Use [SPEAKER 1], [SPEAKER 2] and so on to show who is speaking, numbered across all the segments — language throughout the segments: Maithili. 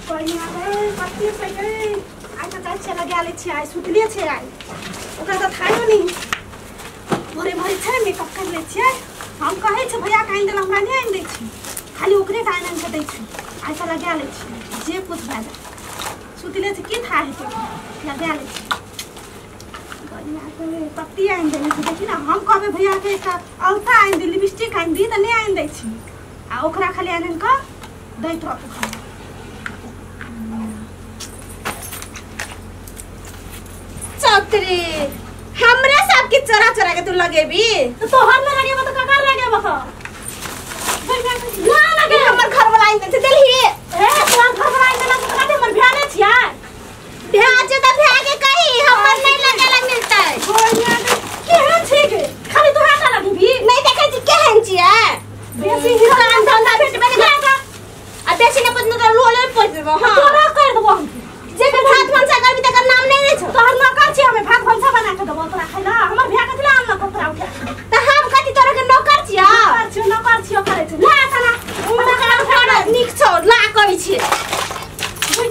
[SPEAKER 1] बढ़िया रे कत्ते छै गे आइ त जाइ छियै लगा लै छियै आइ सुतले छै आइ ओकरा त थायो नहीं भोरे भोरे छै मेकअप कर लै छियै हम कहै छै भैया के आनि देला हमरा नहीं आनि दै छै खाली ओकरे टा आनि आनि के दै छै आइ त लगा लै छियै जे कुछ भए जाय सुतले छै की था हेतै लगा लै छियै बढ़िया रे कत्ते आनि देने छै देखी ना हम कहबै भैया के एकटा अलता आनि दी लिपस्टिक आनि दी त नहीं आनि दै छै आ ओकरा खाली आनि आनि कऽ दैत रहतौ खाली।
[SPEAKER 2] चौतरी हमरे सब के चोरा चोरा के तू लगेबी
[SPEAKER 1] तो तोहर न लगेबो त ककर लगेबो त ना लगे
[SPEAKER 2] हमर घर वाला आइन दे देलही
[SPEAKER 1] ए तोहर घर वाला आइन देलक त कते हमर भ्याने छियै
[SPEAKER 2] भ्या जे त भ्या के कही हमर नहीं लगेला मिलतै
[SPEAKER 1] बढ़िया रे केहन छै गे खाली तोहर ना लगेबी
[SPEAKER 2] नहीं देखै छी केहन छियै
[SPEAKER 1] बेसी हीरो
[SPEAKER 2] काम धंधा भेटबे नै करत आ बेसी ने पत्नी त लोले पोस देबो हां
[SPEAKER 1] तोरा कर देबो हम
[SPEAKER 2] जे भी भात भनसा करबी तकर नाम नहीं लै छौ
[SPEAKER 1] तोहर नौकर छियै हमे भात भनसा बना के देबो तोरा खाइला हमर भ्या कथि ला आनलक तोरा उठा
[SPEAKER 2] त हम कथि तोरा के नौकर छियै
[SPEAKER 1] नौकर छियो करै छै ला साला
[SPEAKER 2] हमरा नीक छौ ला कहै छियै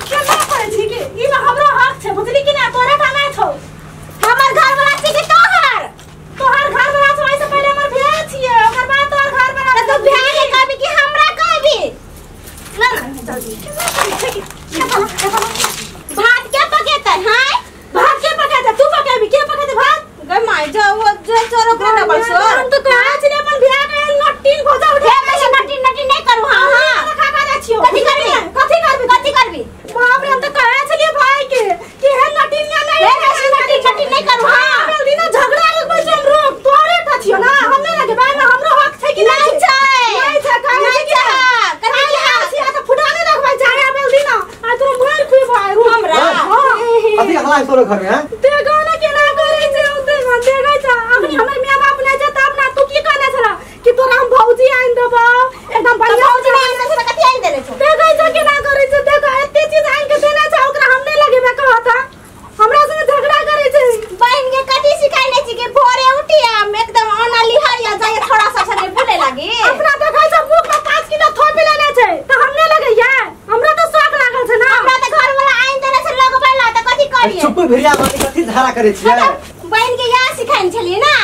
[SPEAKER 1] केना करै छी के ई में हमरो हक छै बुझली कि ना तोरा का नै छौ
[SPEAKER 2] हमर घर वाला छै कि तोहर
[SPEAKER 1] तोहर घर वाला छौ ऐसे पहिले हमर भ्या छियै ओकर बाद तोहर घर वाला
[SPEAKER 2] त तू भ्या के कहबी कि हमरा कहबी ला ना जल्दी
[SPEAKER 1] केना करै छै के
[SPEAKER 2] भात के पकेतै हां
[SPEAKER 1] भात के पकेतै तू पकेबी के पकेतै भात
[SPEAKER 2] गै my जो वो जो चोरो के डबल सोर
[SPEAKER 1] हम त कहै छियै अपन भ्या के नट्टीन भोजा उठे
[SPEAKER 2] हे बेसी नटी नटी नहीं करू हां हां
[SPEAKER 1] खा खा जाइ छियौ
[SPEAKER 2] कथि करबी
[SPEAKER 1] कथि करबी
[SPEAKER 2] कथि करबी
[SPEAKER 1] बाप रे हम त कहै छलियै भाई के कि हे नटिनिया नहीं
[SPEAKER 2] हे बेसी नटी नटी नहीं करू हां
[SPEAKER 1] कल दिना झगड़ा लगबै छै हम रोक तोरे टा छियौ ना हम नहीं लगेबै एहिमे हमरो हक छै कि
[SPEAKER 2] नहीं छै
[SPEAKER 1] नहीं छै काहे
[SPEAKER 2] नहीं
[SPEAKER 1] छै
[SPEAKER 2] छै कथि
[SPEAKER 1] की
[SPEAKER 2] हक
[SPEAKER 1] छियै त फुटाने रखबै छै आबे दिना आ तोरा मार खुएबो आइ रुक
[SPEAKER 2] हमरा
[SPEAKER 3] अथी हल्ला है तोरे घर में हैं
[SPEAKER 1] देखो ना केना करै छै ओते मन देखै छै अखनी हमर my बाप नै छै तब ना तू की कहने छला कि तोरा हम भौजी आनि देबौ एकदम बढ़िया
[SPEAKER 2] भौजी नहीं आनि देने कथि आनि देने छौ
[SPEAKER 1] देखै छै केना करै छै देखो एते चीज आनि के देने छै ओकरा हम नहीं लगेबै कहता हमरा संगे झगड़ा करै छै
[SPEAKER 2] बहन के कथि सिखाइले छी कि भोरे उठी हम एकदम ओना लिहरिया जाय थोड़ा सा संगे बोले लागी
[SPEAKER 1] अपना देखै छै मुख में 5 किलो थोपी लेने छै त हम नहीं लगैया हमरा त शौक लागल छै ना
[SPEAKER 2] हमरा त घर वाला आनि देने छै लगबै ला त कथि करिए
[SPEAKER 3] चुप भिरिया माटी कथी झगड़ा करै छियै
[SPEAKER 2] बहन के या सिखाइन छलिए ना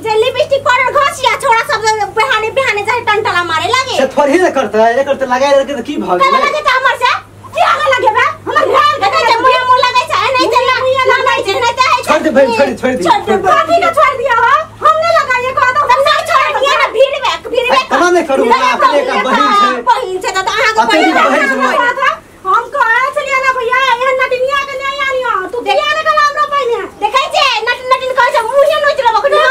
[SPEAKER 2] जे लिपस्टिक पाउडर घसिया छोड़ा सब बहाने बहाने जाय टंटला मारे लागे
[SPEAKER 3] से थोड़ी ने करतै एकर त लगाइ देलकै त की भऽ
[SPEAKER 2] केना
[SPEAKER 3] गेलै
[SPEAKER 2] लगे त हमर से
[SPEAKER 1] की आगे लगेबै हमर ध्यान
[SPEAKER 2] देखै छै मुँह मुँह लगै छै नहीं त ना ना नहीं छै नहीं त है
[SPEAKER 3] छोड़ दे बहन, छोड़ दे, छोड़ दे।
[SPEAKER 2] छोड़ दे
[SPEAKER 1] कथी के छोड़ दिया हो हम नहीं लगाइए कहता
[SPEAKER 2] हम नहीं छोड़ दिया ना भीड़ में भीड़ में
[SPEAKER 3] केना नहि करू हमरा अपने एकटा बहिन छै
[SPEAKER 2] बहिन छै त अहाँ के
[SPEAKER 3] अकेली
[SPEAKER 2] बहिन
[SPEAKER 3] बहिन छै।
[SPEAKER 1] हम कहै छलियै ना भैया एहन नटिनिया के नहीं आनियो तू किया ने कहला हमरा पहिने
[SPEAKER 2] देखै छै नटिन नटिन कहै छै मुँहे नोच लेबो खनी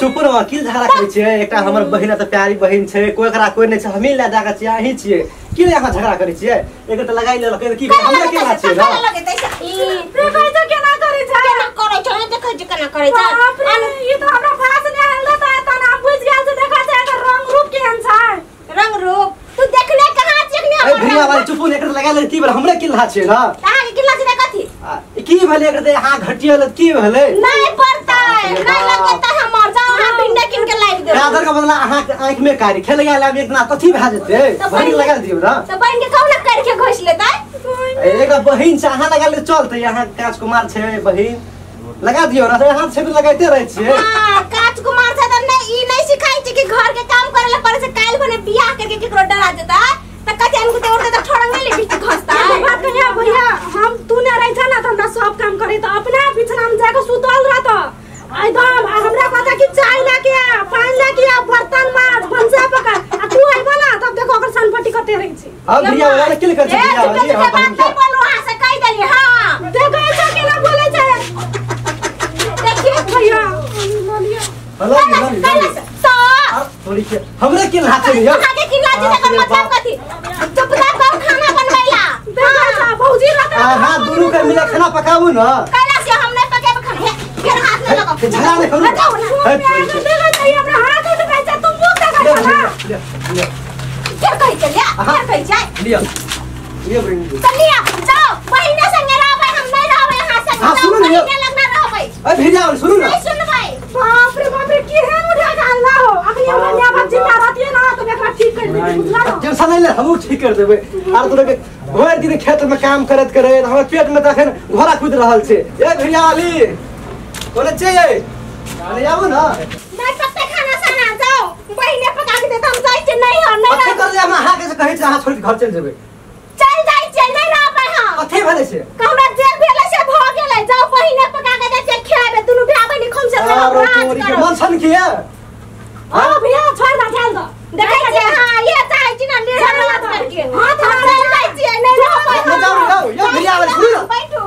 [SPEAKER 3] चुप रह की झगड़ा करै छियै एकटा हमर बहिन त प्यारी बहिन छै कोइ एकरा कोइ नहि छै हमही लए जाके छियै अहीं छियै की लए अहाँ झगड़ा करै छियै एकर त लगाइ लेलकै त की भेलै? हमरा केना छियै ना
[SPEAKER 2] लगै छै ई
[SPEAKER 1] देखै छै केना करै छै
[SPEAKER 2] केना करै छै देखै छै केना करै छै
[SPEAKER 1] बाप रे ई त हमरा पास नहि आयल त तना बुझ गेल छै देखै छै एकर रंग रूप केहन छै
[SPEAKER 2] रंग रूप तू देखले कहाँ छै
[SPEAKER 3] ए
[SPEAKER 2] हमर
[SPEAKER 3] भिरिया वाली चुप एकर लगाइ लेलकै की भेलै हमरे की लहा छियै ना
[SPEAKER 2] अहाँ के किला छै कथि
[SPEAKER 3] की भेलै एकर त अहाँ घटिया की भेलै
[SPEAKER 2] नहीं पड़तै नहीं लगतै हमर जाओ अहाँ भिंडा किन के लाइव देब
[SPEAKER 3] गाजर के बदला अहाँ के आँख में कारी खेल गेल आब एक दिना कथी भए जेतै बहिन लगा दियौ ना
[SPEAKER 2] त बहिन के कहू ना करके घोस लेतै
[SPEAKER 3] एकरा बहिन छै अहाँ लगा ले चलतै अहाँ काज कुमार छै बहिन लगा दियौ ना अहाँ छै तऽ लगाइते रहै छियै
[SPEAKER 2] हां काज कुमार छै त नहीं ई नहीं सिखाई छै कि घर के काम करे ला पड़े छै काल भने बियाह करके केकरो डरा जेतै त कथि अनगुते उठते त ठोड़ंगे लिपस्टिक घसतै
[SPEAKER 1] बात कहिया भैया हम तू ना रहै छ ना त हमरा सब काम करे त अपना बिछना में जाके सुतल रहत एकदम आ हमरा कहता कि चाय लाके आ पानी लाके आ बर्तन माज भनसा पका आ तू आइबो ना तब देखो ओकर सनपट्टी कते रहै छै
[SPEAKER 3] अब भिरिया वाला की करै छै
[SPEAKER 2] ए
[SPEAKER 3] भिरिया
[SPEAKER 2] झूठे
[SPEAKER 3] वाली
[SPEAKER 2] झूठे
[SPEAKER 3] हमर
[SPEAKER 2] बात
[SPEAKER 3] बहिन
[SPEAKER 2] नहीं
[SPEAKER 3] के
[SPEAKER 2] बोलू अहाँ से कहि देली हां
[SPEAKER 1] देखै छै केना बोलै छै
[SPEAKER 2] देखिए
[SPEAKER 1] भैया बोलिए
[SPEAKER 3] लऽ लिअ, लऽ लिअ, लऽ लिअ।
[SPEAKER 2] तो
[SPEAKER 3] थोड़ी के हमरे की लहा छै यौ
[SPEAKER 2] अहाँ के किला छै तकर मतलब कथि चुप रह करू खाना बनबैला
[SPEAKER 1] देखै छै भौजी रहतै
[SPEAKER 3] अहाँ दुनू के मिले खाना पकाबू ना
[SPEAKER 2] कैला से हम नहीं पकेब खाना फिर हाथ नहीं लगाओ
[SPEAKER 3] झगड़ा नहीं करू
[SPEAKER 2] हटाओ ना
[SPEAKER 3] हे, थोड़ी के।
[SPEAKER 1] देखै छै हमरा हाथ उठबै छै तू मुँह देखै
[SPEAKER 3] लिअ,
[SPEAKER 1] छै ना
[SPEAKER 3] लिअ, लिअ,
[SPEAKER 2] फिर कहै छै लिया फिर कहै छै
[SPEAKER 3] लिअ लिअ बहिन
[SPEAKER 2] तो लिया जाओ बहिने संगे रहबै हम नहीं रहबै अहाँ संगे
[SPEAKER 3] हाँ,
[SPEAKER 2] जाओ,
[SPEAKER 3] सुनू ने यौ।
[SPEAKER 2] बहिने लगना रहबै
[SPEAKER 3] ए भिरिया वाली सुनू ना
[SPEAKER 2] नहीं सुनबै
[SPEAKER 1] बाप रे बाप रे केहन उठा के अनला हो अखनी हमरा my बाप जिंदा रहतियै ना त एकरा ठीक कर देबै बुझला ना।
[SPEAKER 3] टेंशन नहीं ले, हमहू ठीक कर देबै। आर तोरा के भरि दिन खेत में काम करैत करैत हमर पेट में तखन घोड़ा कूद रहल छै। ए भैया अली कोने छै ये? अरे आबू ना।
[SPEAKER 2] नहीं पकते खाना साना जाओ बहिने पका के देता हम जाइ छै नहीं हम नहीं
[SPEAKER 3] कथी कर ले हम अहाँ के कहै छै अहाँ छोड़ के घर चल जेबै।
[SPEAKER 2] चल जाइ छै नहीं रहबै हम।
[SPEAKER 3] कथी भेलै छै?
[SPEAKER 2] हमरा जे भेलै से भ गेलै। जाओ बहिने पका के दे छै खेबै दुनू भाय बहिन खूब से
[SPEAKER 3] राज मन सन के।
[SPEAKER 1] हां भैया छोड़ ना जान दो।
[SPEAKER 2] देखै छी हां ये चाहै छी ना ले राज करके। हां त हम चल जाइ छी नहीं रहबै।
[SPEAKER 3] जाओ जाओ यो भैया आबै सुन ना।
[SPEAKER 2] बैठू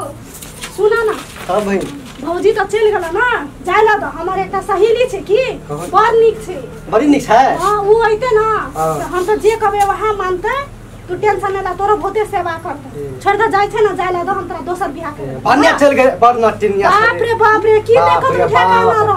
[SPEAKER 1] सुना ना।
[SPEAKER 3] हां बहिन
[SPEAKER 1] भौजी तो चल गेल ना जाय ला। तो हमर एकटा सहेली छै की बड़ नीक छै।
[SPEAKER 3] बड़ी नीक छै।
[SPEAKER 1] हां उ अइते ना हम तो जे कहबै वहां मानते। तू टेंशन नहीं ला तोरो बहुते सेवा करते। छोड़ दे जाय छै ना जाय ला दो हम तोरा दोसर बियाह करबै।
[SPEAKER 3] बढ़िया चल गेल बड़ नटिनिया।
[SPEAKER 1] बाप रे बाप रे की देखत ठेकाना रह।